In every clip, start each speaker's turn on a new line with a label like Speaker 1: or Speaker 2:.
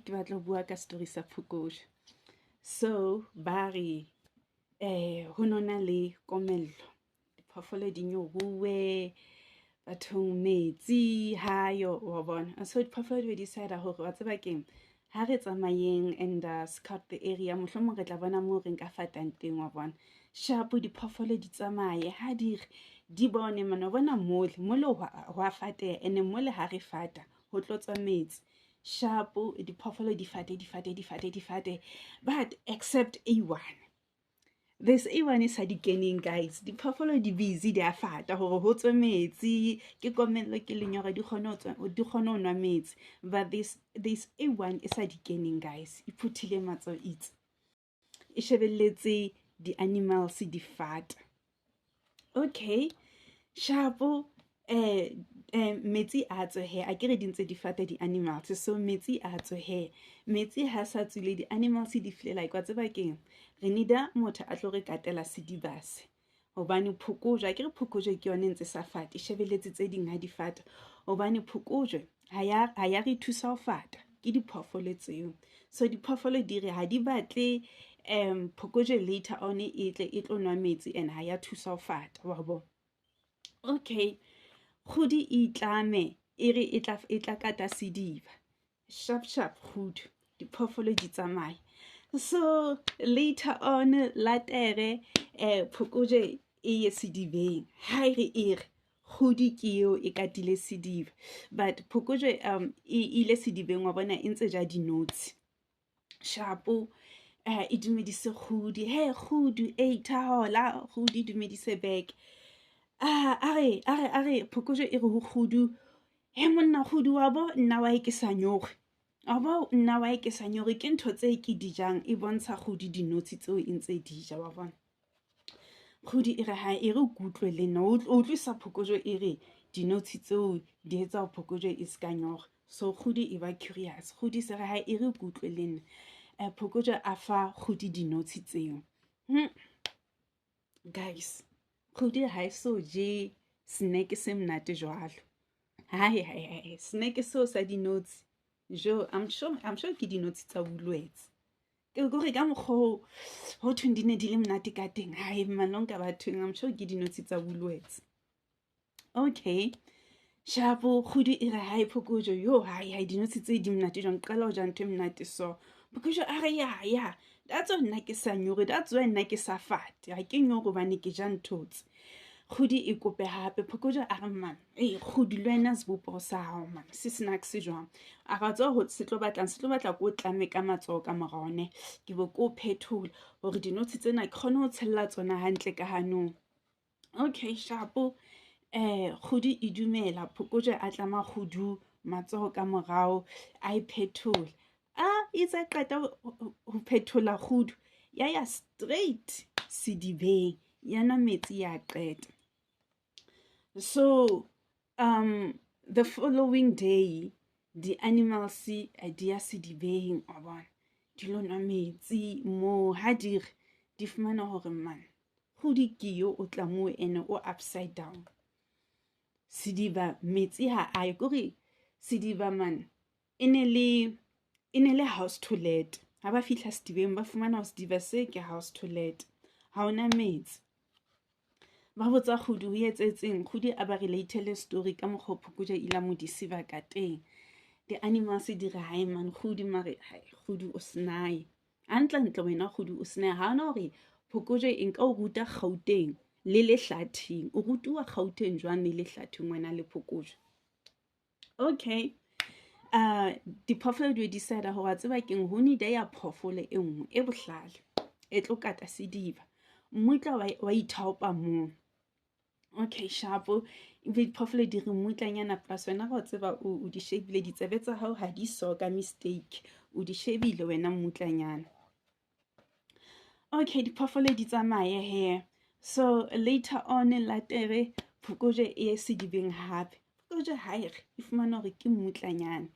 Speaker 1: Today ke batla ho bua ka story sa phokojwe. So ba re ho nona le komello, diphoofolo di nyoruwe, bathong metsi hayo wa bona. So diphoofolo di be decide hore wa tseba keng, ha re tsamayeng and scout the area, mohlomong re tla bona moo re nka fatang teng wa bona. Sharp diphoofolo di tsamaye ha di re di bone mane wa bona mole, mole hwa fateha ene mole ha re fata ho tlo tswa metsi. Sharp diphoofolo di fate di fate di fate di fate, but except a one. There's a one e sa di keneng, guys. Diphoofolo di busy di a fata hore ho tswe metsi, ke komello, ke lenyora, di kgone ho tswa, di kgone ho nwa metsi. But this a one e sa di keneng, guys. E phuthile matsoho itse. E shebelletse di-animals di fata. Okay, sharp metsi a tswe he, akere di ntse di fata di-animals, so metsi a tswe he. Metsi ha sa tswile, di-animals di feel like, wa tseba keng, re need-a motho a tlo re katela sediba se. Hobane phokojwe, akere phokojwe ke yona e ntse sa fate, e shebelletse tse ding ha di fata. Hobane phokojwe ha ya re thusa ho fata, ke diphoofolo tseo. So diphoofolo di re ha di batle phokojwe later on e tle e tlo nwa metsi and ha ya thusa ho fata wa bo. Okay, kgudi e itlame e re e tla kata sediba. Sharp sharp kgudu, diphoofolo di tsamaye. So later on latere phokojwe e ye sedibeng. Ha e re e re kgudi ke eo e katile sediba. But phokojwe e ile sedibeng wa bona e ntse ja dinotshi. Sharp e dumedise kgudi, he kgudu e thahola, kgudi e dumedise back. Ah, a re phokojwe e re ho kgudu, he monna kgudu, wa bo nna wa e ke sa nyorwe. Wa bo nna wa e ke sa nyorwe ke ntho tse ke di jang, e bontsha kgudi dinotshi tseo e ntse di ja wa bona. Kgudi e re ha e re ke utlwe le nna, o utlwisa phokojwe e re dinotshi tseo di etsa hore phokojwe e ska nyorwa. So kgudi e ba curious, kgudi se re ha e re ke utlwe le nna. Phokojwe a fa kgudi dinotshi tseo. Guys, kgudi ha e so je snack se monate jwalo. Hai hai hai, snack seo sa dinotshi. Jo, I'm sure ke dinotshi tsa Woolworths. Ke kore ka mokgwa oo ho thweng di ne di le monate ka teng. Hai man, nka bathong, I'm sure ke dinotshi tsa Woolworths. Okay. Sharp kgudi e re hai phokojwe, yo hai hai, dinotshi tse di monate jwang, qala ho ja ntho e monate so. Phokojwe a re ya, that's why nna ke sa nyore, that's why nna ke sa fate. Ha ke nyore hobane ke ja ntho tse. Kgudi e kope hape, phokojwe a re man, ee kgudi le wena sebopeho sa hao man, se snacks jwang. A re wa tseba ho se tlo batlang, se tlo batla ko tlame ka matsoho ka morao ne. Ke be ko phethola hore dinotshi tsena ke kgone ho tshella tsona hantle ka hanong. Okay, sharp. Kgudi e dumela, phokojwe a tlama kgudu matsoho ka morao, a e phethola. Ah, itse a qeta ho phethola kgudu, ya ya straight sedibeng, ya nwa metsi ya qeta. So the following day the animals di ya sedibeng wa bona, di lo nwa metsi moo. Ha di re di fumana hore man kgudi ke yo o tla moo ene o upside down. Sediba metsi ha a ye, kore sediba man e ne le house to let. Ha ba fihla sedibeng ba fumana hore sediba se ke house to let, ha hona metsi. Ba botsa kgudi ho etsahetseng, kgudi a ba relate-ele story ka mokgwa o phokojwe ile a mo deceive ka teng. Di-animals di re hai man kgudi, mare hai kgudi o snae. Hantle ntle wena kgudi o snae, ha hona hore phokojwe e nka o ruta Gauteng le lehlatheng. O rutuwa Gauteng jwang le lehlatheng wena le phokojwe? Okay. Diphoofolo di decide hore wa tseba keng, ho need ya phoofolo e nngwe e bohlale e tlo kata sediba. Mmutla wa ithaopa moo. Okay, sharp. Ebe diphoofolo di re mmutlanyana plus wena wa tseba o di shebile, ditsebe tsa hao ha di so ka mistake. O di shebile wena mmutlanyana. Okay, diphoofolo di tsamaye he. So later on latere phokojwe e ye sedibeng hape. Phokojwe ha e re e fumana hore ke mmutlanyana.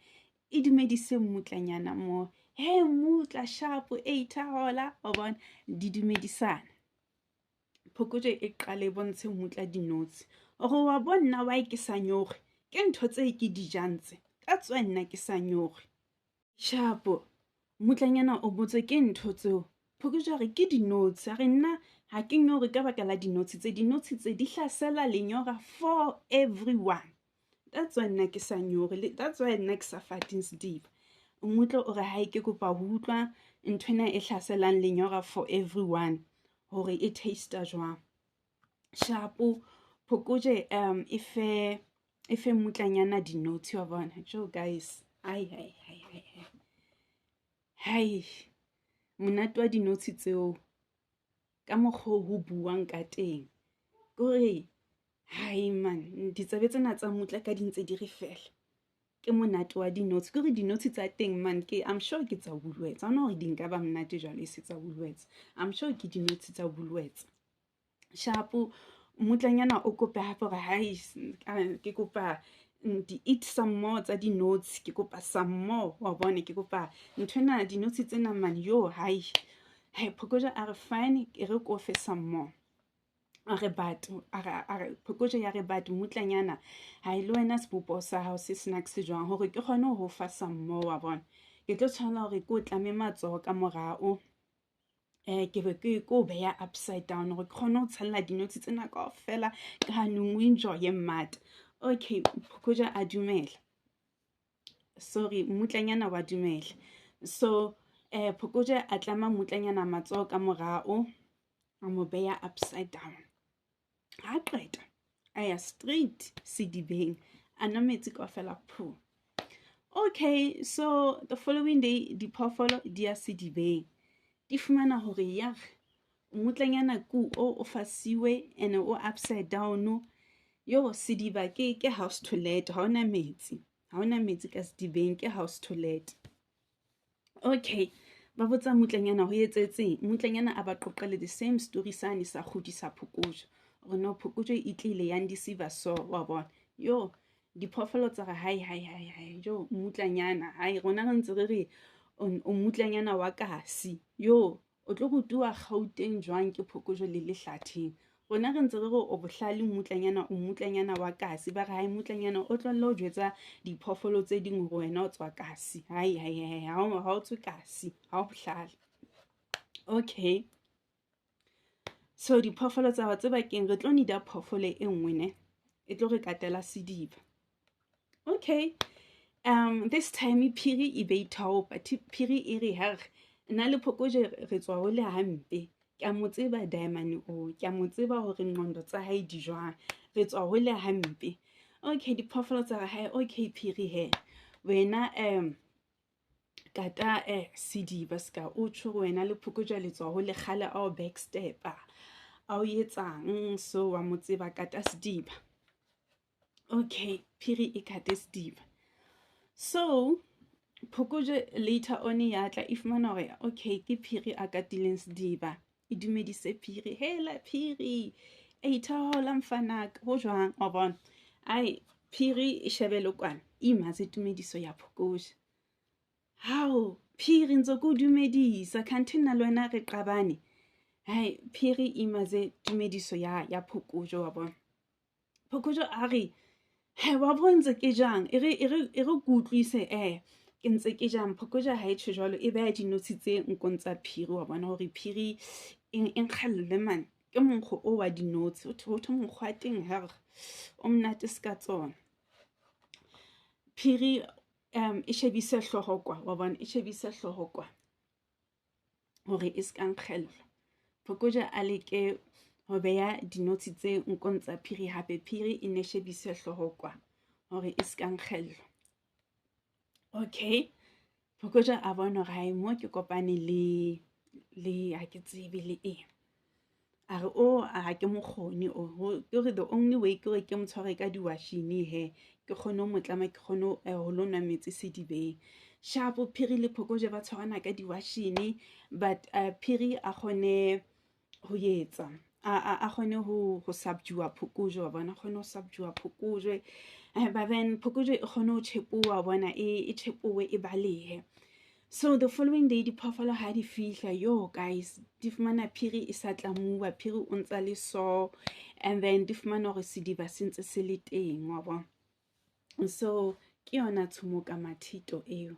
Speaker 1: E dumedise mmutlanyana moo. He mmutla, sharp, e thahola, wa bona di dumedisana. Phokojwe e qale e bontshe mmutla dinotshi. Hore wa bo nna why ke sa nyorwe, ke ntho tse ke di jang tse. Ka tswe nna ke sa nyorwe. Shapo, mmutlanyana o botse ke ntho tseo. Phokojwe a re ke dinotshi, a re nna ha ke nyore ka baka la dinotshi tse. Dinotshi tse di hlasela lenyora for everyone. That's why nna ke sa nyore, that's why nna ke sa fateng sediba. Mmutla o re hae, ke kopa ho utlwa nthwena e hlaselang lenyora for everyone hore e taste-a jwang. Shapo, phokojwe e fe mmutlanyana dinotshi, wa bona. Jo guys, ai ai ai ai ai. Hai, monate wa dinotshi tseo ka mokgwa ho buang ka teng. Ke hore hai man, ditsebe tsena tsa mmutla ka di ntse di re fela. Ke monate wa dinotshi. Ke hore dinotshi tsa teng man, ke I'm sure ke tsa Woolworths. Ha hona hore di nka ba monate jwalo e se tsa Woolworths. I'm sure ke dinotshi tsa Woolworths. Shapo, mmutlanyana o kope hape hore hai, ke kopa di eat some more tsa dinotshi, ke kopa some more, wa bona, ke kopa nthwena dinotshi tsena man, yo hai. Hai, phokojwe a re fine, e re ko fe some more. A re but a re phokojwe ya re, but mmutlanyana, ha e le wena sebopeho sa hao se snaaks jwang hore ke kgone ho fa some more, wa bona. Ke tlo tshwanela hore ke o tlame matsoho ka morao, ke be ke o beha upside down hore ke kgone ho tshella dinotshi tsena kaofela ka hanong, o enjoy mmata. Okay, phokojwe a dumela. Sorry, mmutlanyana wa dumela. So phokojwe a tlama mmutlanyana matsoho ka morao, a mo beha upside down. Ha qeta, a ya straight sedibeng, a nwa metsi kaofela phu. Okay, so the following day diphoofolo di ya sedibeng. Di fumana hore yar mmutlanyana ku o fasiwe and o upside down. Yo, sediba ke house to let, ha hona metsi. Ha hona metsi ka sedibeng, ke house to let. Okay, ba botsa mmutlanyana ho etsetseng. Mmutlanyana a ba qoqele the same story sane sa kgudi sa phokojwe. Hore no, phokojwe e tlile ya ndeceive so, wa bona. Yo, diphoofolo tsa re hai hai hai hai, jo mmutlanyana, hai rona re ntse re re o mmutlanyana wa kasi. Yo, o tlo rutuwa Gauteng jwang ke phokojwe le lehlatheng. Rona re ntse re re o bohlale mmutlanyana, o mmutlanyana wa kasi. Ba re hai mmutlanyana, o tlohelle ho jwetsa diphoofolo tse ding hore wena o tswa kasi. Hai hai hai, ha o tswe kasi, ha o bohlale. Okay. So diphoofolo tsa wa tseba keng, re tlo need-a phoofolo e nngwe ne. E tlo re katela sediba. Okay. This time phiri e be ithaopa. Phiri e re hare nna le phokojwe re tswa hole hampe. Ke a mo tseba Diamond o, ke a mo tseba hore nqondo tsa hae di jwang. Re tswa hole hampe. Okay, diphoofolo tsa re hae, okay phiri he. Wena kata sediba ska o tjho wena le phokojwe le tswa hole kgale a o backstab-a. A o etsang, so wa mo tseba, kata sediba. Okay, phiri e kate sediba. So phokojwe later on ya tla e fumana hore okay, ke phiri a katileng sediba. E dumedise phiri, hela phiri, e ithaola mfanaka, ho jwang, wa bona. Ai, phiri e shebe le kwana, e imatse tumediso ya phokojwe. Hao, phiri ntse ke o dumedisa, kanthe nna le wena re qabane. Hai, phiri imaze tumediso ya phokojwe, wa bona. Phokojwe a re, he wa bona ntse ke jang, e re ke utlwise ke ntse ke jang. Phokojwe ha e tjho jwalo, e beha dinotshi tse nkong tsa phiri, wa bona hore phiri e nkgalle man. Ke monkgo o wa dinotshi, ho thwe monkgo wa teng hare o monate ska tsona. Phiri e shebise hlooho kwa, wa bona, e shebise hlooho kwa hore e ska nkgellwa. Phokojwe a leke ho beha dinotshi tse nkong tsa phiri hape, phiri e ne shebise hlooho kwa hore e ska nkgellwa. Okay, phokojwe a bona hore hae mo ke kopane le ha ke tsebe le eng. A re o ha ke mokgoni o, ke hore the only way ke hore ke mo tshware ka diwashini he, ke kgone ho mo tlama, ke kgone ho lo nwa metsi sedibeng. Shapo, phiri le phokojwe ba tshwarana ka diwashini, but phiri a kgone ho etsa a kgone ho subdue phokojwe, wa bona, a kgone ho subdue phokojwe. But then phokojwe e kgone ho tjhepuwa, wa bona, e tjhepuwe e balehe. So the following day diphoofolo ha di fihla, yo guys, di fumana phiri e sa tlamuwa, phiri o ntsa le so, and then di fumana hore sediba se ntse se le teng, wa bona. So ke yona tshomo ka mathito eo.